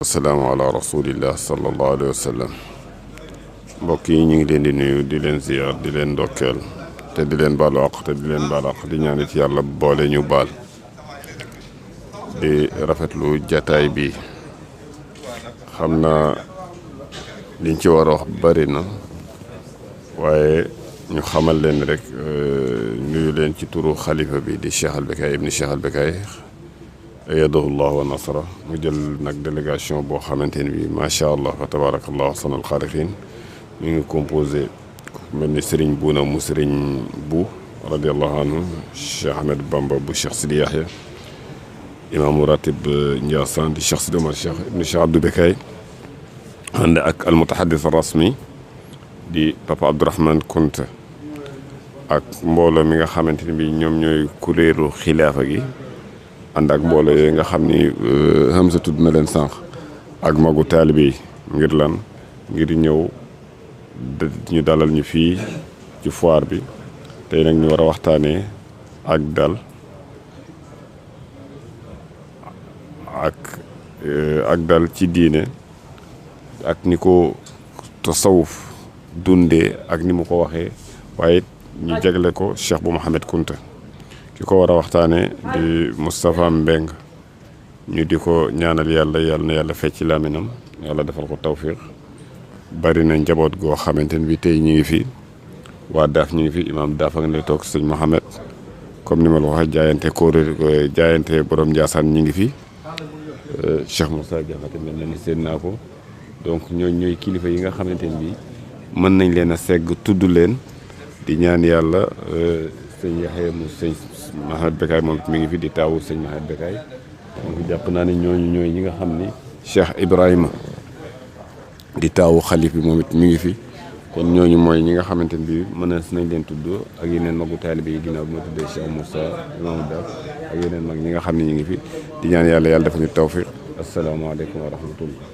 assalaamu ala rasulillah sallallahu alayhi wa sallam. mbokk yi ñu ngi leen di nuyu di leen ziyaar di leen ndokkeel te di leen baalu àq te di leen baal àq di ñaan ci yàlla boole ñu baal di rafetlu jataay bi. xam naa liñ ci war a wax bari na waaye ñu xamal leen rek nuyu leen ci turu xalifa bi di Cheikh Al Becaye ibni Cheikh Al Becaye ayadahu llah wa nasra mu jël nag délégation boo xamante ni bi macha allah fa tabarakallah ahsanal xaaliqiin mi ngi composé mel ni Serigne Buuna mu Serigne bu radiallahu anhu, Cheikh Ahmed Bamba bu Cheikh Sidi Yahya, imaamu ratib Ndiassane di Cheikh Sidi Omar Cheikh ibni Cheikh Abdou Becaye, ànd ak almutahaddis rasmi di Papa Abdourahmane Kounta ak mbooloo mi nga xamante ni bi ñoom ñooy kuréelu xilaafa gi, ànd ak mbooloo yooyu nga xam ni Hamza tudd na leen sànq ak magu taalibe yi ngir lan ngir ñëw ñu dalal ñu fii ci foire bi. tey nag ñu war a waxtaanee ak dal ak dal ci diine ak ni ko tasawuf dundee ak ni mu ko waxee, waaye ñu jagle ko Cheikh bu Mouhamed Kounta. ki ko war a waxtaanee di Moustapha Mbeng, ñu di ko ñaanal yàlla na yàlla fecc laaminam, yàlla defal ko tawfiq. bari na njaboot goo xamante ni bi tey ñu ngi fi, waa daaf ñu ngi fi, imaam daaf ak ne toog sëñ Mohamed comme ni ma la waxee jaayante borom Ndiassane ñu ngi fi, Cheikh Moussa Diakhaté mel na ni seen naa ko. donc ñooy kilifa yi nga xamante ni bi mën nañ leen a segg tudd leen, di ñaan yàlla sëñ Yaxya mu sëñ Mahamad Becaye moom mi ngi fi di taawu sëñ Mahamad Becaye. donc jàpp naa ne ñooy ñi nga xam ni Cheikh Ibrahima di taawu xalif bi moom it mi ngi fi. kon ñooñu mooy ñi nga xamante ne bii mën nañ leen tudd ak yeneen magu taalibe yi ginnaaw bi ma tuddee Cheikh Moussa imaamu Daaf ak yeneen mag ñi nga xam ne ñu ngi fi, di ñaan yàlla dafa ñu tawfiq. asalaamaaleykum wa rahmatullah.